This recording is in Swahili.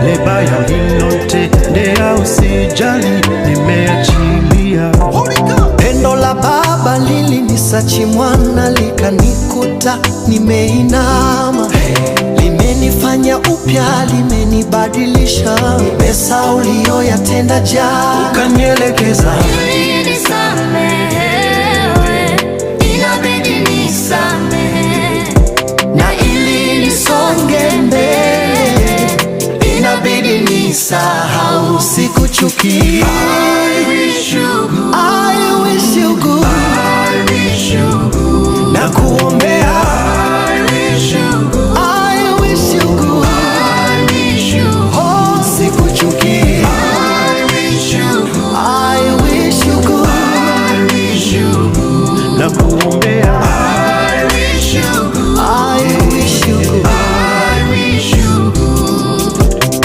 Lile baya lilotendea usijali, nimeachilia. Pendo la Baba lilinisachi mwana, likanikuta nimeinama, limenifanya upya, limenibadilisha. Pesa uliyoyatenda jana Ukanielekeza. Ili nisamehewe, inabidi nisamehe. Na ili nisonge mbele, inabidi nisahau, sikuchukia. I wish you good. I wish you good. I wish you good. Na kuombea I wish you